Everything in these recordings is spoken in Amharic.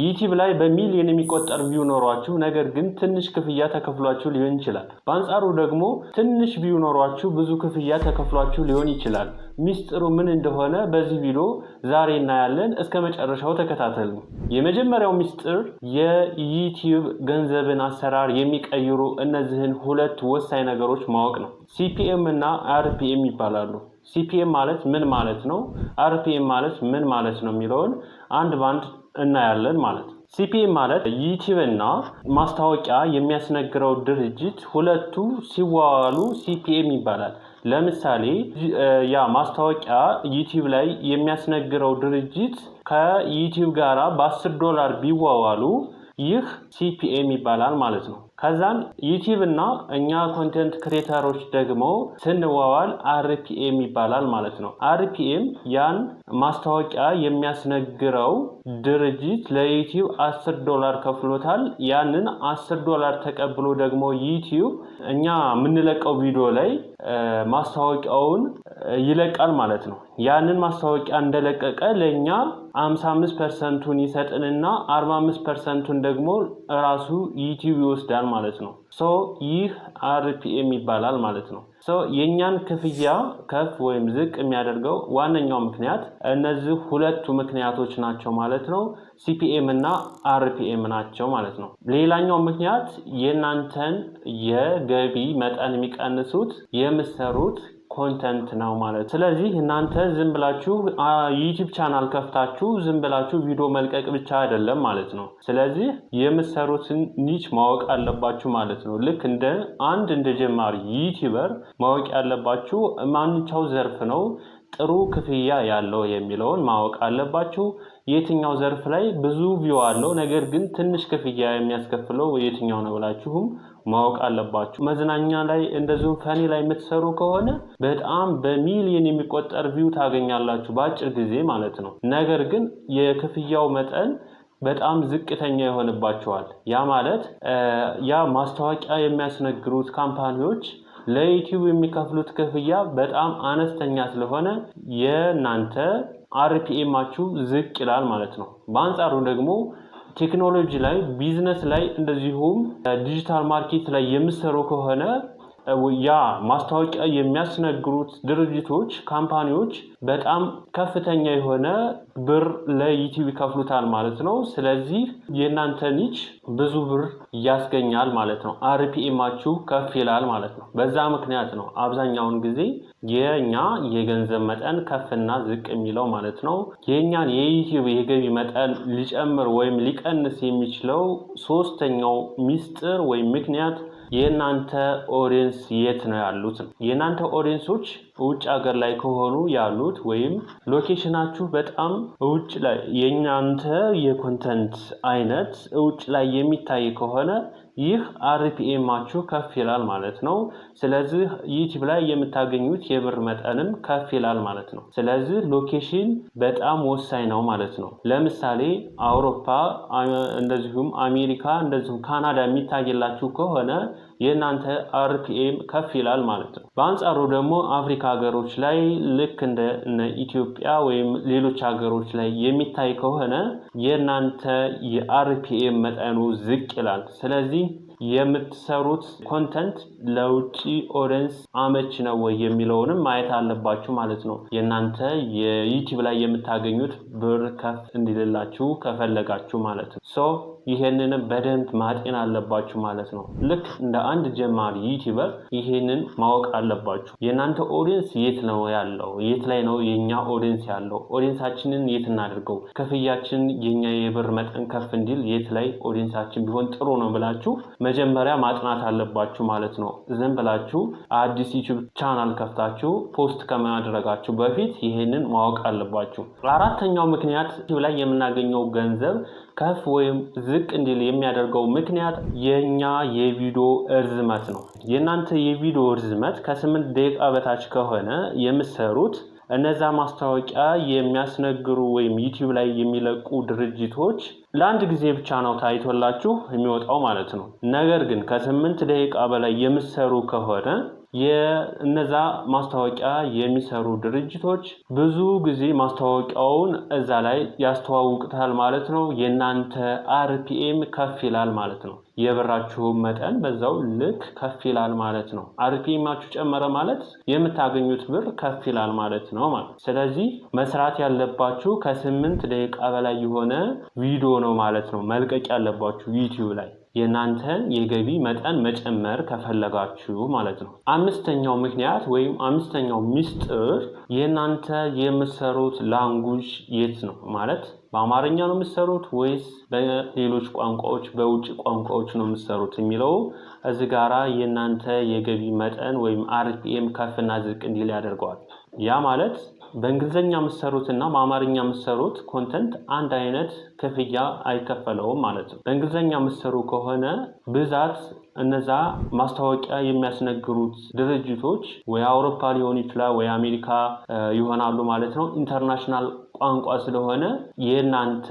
ዩቲዩብ ላይ በሚሊዮን የሚቆጠር view ኖሯችሁ ነገር ግን ትንሽ ክፍያ ተከፍሏችሁ ሊሆን ይችላል። በአንጻሩ ደግሞ ትንሽ view ኖሯችሁ ብዙ ክፍያ ተከፍሏችሁ ሊሆን ይችላል። ሚስጥሩ ምን እንደሆነ በዚህ ቪዲዮ ዛሬ እናያለን። እስከ መጨረሻው ተከታተሉ። የመጀመሪያው ሚስጥር የዩቲዩብ ገንዘብን አሰራር የሚቀይሩ እነዚህን ሁለት ወሳኝ ነገሮች ማወቅ ነው። CPM እና RPM ይባላሉ። CPM ማለት ምን ማለት ነው? RPM ማለት ምን ማለት ነው የሚለውን አንድ ባንድ እናያለን ማለት ነው። CPM ማለት ዩቲዩብ እና ማስታወቂያ የሚያስነግረው ድርጅት ሁለቱ ሲዋዋሉ CPM ይባላል። ለምሳሌ ያ ማስታወቂያ ዩቲዩብ ላይ የሚያስነግረው ድርጅት ከዩቲዩብ ጋራ በ10 ዶላር ቢዋዋሉ ይህ CPM ይባላል ማለት ነው። ከዛም ዩቲዩብ እና እኛ content creator ኦች ደግሞ ስንዋዋል RPM ይባላል ማለት ነው። RPM ያን ማስታወቂያ የሚያስነግረው ድርጅት ለዩቲዩብ 10 ዶላር ከፍሎታል። ያንን 10 ዶላር ተቀብሎ ደግሞ ዩቲዩብ እኛ የምንለቀው ቪዲዮ ላይ ማስታወቂያውን ይለቃል ማለት ነው። ያንን ማስታወቂያ እንደለቀቀ ለእኛ 55 percent ኡን ይሰጥንና 45 percent ኡን ደግሞ ራሱ ዩቲዩብ ይወስዳል ማለት ነው። So ይህ RPM ይባላል ማለት ነው። So የእኛን ክፍያ ከፍ ወይም ዝቅ የሚያደርገው ዋነኛው ምክንያት እነዚህ ሁለቱ ምክንያቶች ናቸው ማለት ነው። CPM እና RPM ናቸው ማለት ነው። ሌላኛው ምክንያት የእናንተን የገቢ መጠን የሚቀንሱት የምትሰሩት content ነው ማለት። ስለዚህ እናንተ ዝም ብላችሁ ዩቲዩብ ቻናል ከፍታችሁ ዝም ብላችሁ ቪዲዮ መልቀቅ ብቻ አይደለም ማለት ነው። ስለዚህ የምትሰሩትን niche ማወቅ አለባችሁ ማለት ነው። ልክ እንደ አንድ እንደ ጀማሪ YouTuber ማወቅ ያለባችሁ ማንኛው ዘርፍ ነው ጥሩ ክፍያ ያለው የሚለውን ማወቅ አለባችሁ። የትኛው ዘርፍ ላይ ብዙ view አለው ነገር ግን ትንሽ ክፍያ የሚያስከፍለው የትኛው ነው ብላችሁም ማወቅ አለባችሁ። መዝናኛ ላይ እንደዚሁም funny ላይ የምትሰሩ ከሆነ በጣም በሚሊዮን የሚቆጠር view ታገኛላችሁ በአጭር ጊዜ ማለት ነው። ነገር ግን የክፍያው መጠን በጣም ዝቅተኛ ይሆንባችኋል። ያ ማለት ያ ማስታወቂያ የሚያስነግሩት company ዎች ለዩቲዩብ የሚከፍሉት ክፍያ በጣም አነስተኛ ስለሆነ የእናንተ RPM ኣችሁ ዝቅ ይላል ማለት ነው። በአንጻሩ ደግሞ ቴክኖሎጂ ላይ፣ ቢዝነስ ላይ፣ እንደዚሁም digital market ላይ የምትሰሩ ከሆነ ያ ማስታወቂያ የሚያስነግሩት ድርጅቶች፣ company ዎች በጣም ከፍተኛ የሆነ ብር ለዩቲዩብ ይከፍሉታል ማለት ነው። ስለዚህ የእናንተ niche ብዙ ብር ያስገኛል ማለት ነው። RPM ኣችሁ ከፍ ይላል ማለት ነው። በዛ ምክንያት ነው አብዛኛውን ጊዜ የኛ የገንዘብ መጠን ከፍና ዝቅ የሚለው ማለት ነው። የኛን የዩቲዩብ የገቢ መጠን ሊጨምር ወይም ሊቀንስ የሚችለው ሶስተኛው ሚስጥር ወይም ምክንያት የእናንተ audience የት ነው ያሉት ነው። የእናንተ audience ኦች ውጭ ሀገር ላይ ከሆኑ ያሉት ወይም location ኣችሁ በጣም ውጭ ላይ፣ የእናንተ የ content አይነት ውጭ ላይ የሚታይ ከሆነ ይህ RPM ኣችሁ ከፍ ይላል ማለት ነው። ስለዚህ ዩቲዩብ ላይ የምታገኙት የብር መጠንም ከፍ ይላል ማለት ነው። ስለዚህ location በጣም ወሳኝ ነው ማለት ነው። ለምሳሌ አውሮፓ፣ እንደዚሁም አሜሪካ፣ እንደዚሁም ካናዳ የሚታይላችሁ ከሆነ የእናንተ RPM ከፍ ይላል ማለት ነው። በአንጻሩ ደግሞ አፍሪካ ሀገሮች ላይ ልክ እንደ ኢትዮጵያ ወይም ሌሎች ሀገሮች ላይ የሚታይ ከሆነ የእናንተ የ RPM መጠኑ ዝቅ ይላል። ስለዚህ የምትሰሩት content ለውጭ audience አመች ነው ወይ የሚለውንም ማየት አለባችሁ ማለት ነው። የእናንተ የዩቲዩብ ላይ የምታገኙት ብር ከፍ እንዲልላችሁ ከፈለጋችሁ ማለት ነው። So ይሄንንም በደንብ ማጤን አለባችሁ ማለት ነው። ልክ እንደ አንድ ጀማሪ YouTuber ይሄንን ማወቅ አለባችሁ። የእናንተ audience የት ነው ያለው? የት ላይ ነው የኛ audience ያለው? Audience ኣችንን የት እናድርገው? ክፍያችን የኛ የብር መጠን ከፍ እንዲል የት ላይ audience ኣችን ቢሆን ጥሩ ነው ብላችሁ መጀመሪያ ማጥናት አለባችሁ ማለት ነው። ዝም ብላችሁ አዲስ ዩቲዩብ ቻናል ከፍታችሁ post ከማድረጋችሁ በፊት ይሄንን ማወቅ አለባችሁ። አራተኛው ምክንያት ዩቲዩብ ላይ የምናገኘው ገንዘብ ከፍ ወይም ዝቅ እንዲል የሚያደርገው ምክንያት የኛ የቪዲዮ እርዝመት ነው። የእናንተ የቪዲዮ እርዝመት ከ8 ደቂቃ በታች ከሆነ የምትሰሩት እነዛ ማስታወቂያ የሚያስነግሩ ወይም ዩቲዩብ ላይ የሚለቁ ድርጅቶች ለአንድ ጊዜ ብቻ ነው ታይቶላችሁ የሚወጣው ማለት ነው። ነገር ግን ከ8 ደቂቃ በላይ የምትሰሩ ከሆነ የእነዛ ማስታወቂያ የሚሰሩ ድርጅቶች ብዙ ጊዜ ማስታወቂያውን እዛ ላይ ያስተዋውቁታል ማለት ነው። የእናንተ RPM ከፍ ይላል ማለት ነው። የብራችሁን መጠን በዛው ልክ ከፍ ይላል ማለት ነው። RPM ኣችሁ ጨመረ ማለት የምታገኙት ብር ከፍ ይላል ማለት ነው ማለት። ስለዚህ መስራት ያለባችሁ ከ8 ደቂቃ በላይ የሆነ ቪዲዮ ነው ማለት ነው መልቀቅ ያለባችሁ YouTube ላይ፣ የእናንተን የገቢ መጠን መጨመር ከፈለጋችሁ ማለት ነው። አምስተኛው ምክንያት ወይም አምስተኛው ሚስጥር የእናንተ የምትሰሩት language የት ነው፣ ማለት በአማርኛ ነው የምትሰሩት ወይስ በሌሎች ቋንቋዎች፣ በውጭ ቋንቋዎች ነው የምትሰሩት የሚለው እዚህ ጋራ የእናንተ የገቢ መጠን ወይም RPM ከፍና ዝቅ እንዲል ያደርገዋል። ያ ማለት በእንግሊዝኛ የምትሰሩት እና በአማርኛ የምትሰሩት content አንድ አይነት ክፍያ አይከፈለውም ማለት ነው። በእንግሊዝኛ የምትሰሩ ከሆነ ብዛት እነዛ ማስታወቂያ የሚያስነግሩት ድርጅቶች ወይ አውሮፓ ሊሆን ይችላል ወይ አሜሪካ ይሆናሉ ማለት ነው። International ቋንቋ ስለሆነ የእናንተ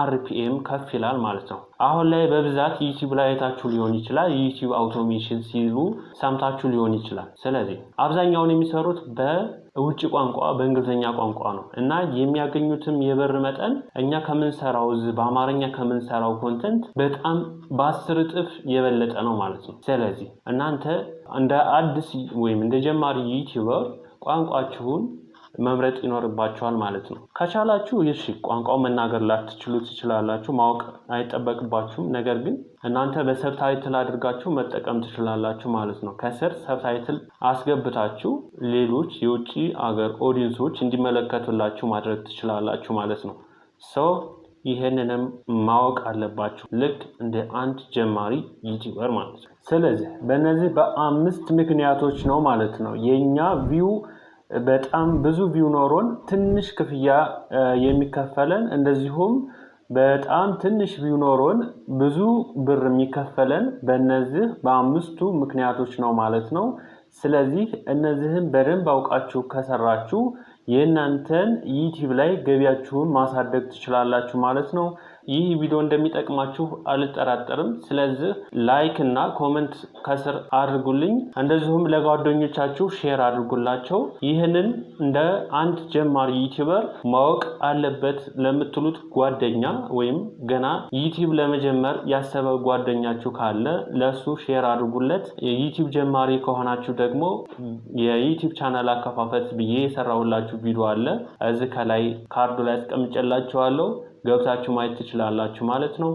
RPM ከፍ ይላል ማለት ነው። አሁን ላይ በብዛት YouTube ላይ አይታችሁ ሊሆን ይችላል። YouTube automation ሲሉ ሰምታችሁ ሊሆን ይችላል። ስለዚህ አብዛኛውን የሚሰሩት በውጭ ቋንቋ፣ በእንግሊዝኛ ቋንቋ ነው እና የሚያገኙትም የብር መጠን እኛ ከምንሰራው፣ እዚህ በአማርኛ ከምንሰራው content በጣም በ10 እጥፍ የበለጠ ነው ማለት ነው። ስለዚህ እናንተ እንደ አዲስ ወይም እንደ ጀማሪ YouTuber ቋንቋችሁን መምረጥ ይኖርባችኋል ማለት ነው። ከቻላችሁ እሺ ቋንቋው መናገር ላትችሉ ትችላላችሁ፣ ማወቅ አይጠበቅባችሁም። ነገር ግን እናንተ በ subtitle አድርጋችሁ መጠቀም ትችላላችሁ ማለት ነው። ከስር subtitle አስገብታችሁ ሌሎች የውጭ አገር audience ኦች እንዲመለከቱላችሁ ማድረግ ትችላላችሁ ማለት ነው። So ይህንንም ማወቅ አለባችሁ ልክ እንደ አንድ ጀማሪ YouTuber ማለት ነው። ስለዚህ በእነዚህ በአምስት ምክንያቶች ነው ማለት ነው የኛ view በጣም ብዙ view ኖሮን ትንሽ ክፍያ የሚከፈለን፣ እንደዚሁም በጣም ትንሽ view ኖሮን ብዙ ብር የሚከፈለን በእነዚህ በአምስቱ ምክንያቶች ነው ማለት ነው። ስለዚህ እነዚህን በደንብ አውቃችሁ ከሰራችሁ የእናንተን YouTube ላይ ገቢያችሁን ማሳደግ ትችላላችሁ ማለት ነው። ይህ ቪዲዮ እንደሚጠቅማችሁ አልጠራጠርም። ስለዚህ like እና comment ከስር አድርጉልኝ፣ እንደዚሁም ለጓደኞቻችሁ share አድርጉላቸው። ይህንን እንደ አንድ ጀማሪ YouTuber ማወቅ አለበት ለምትሉት ጓደኛ ወይም ገና YouTube ለመጀመር ያሰበ ጓደኛችሁ ካለ ለሱ share አድርጉለት። የ YouTube ጀማሪ ከሆናችሁ ደግሞ የ YouTube channel አከፋፈት ብዬ የሰራሁላችሁ ቪዲዮ አለ። እዚህ ከላይ ካርዱ ላይ አስቀምጬላችኋለሁ። ገብታችሁ ማየት ትችላላችሁ ማለት ነው።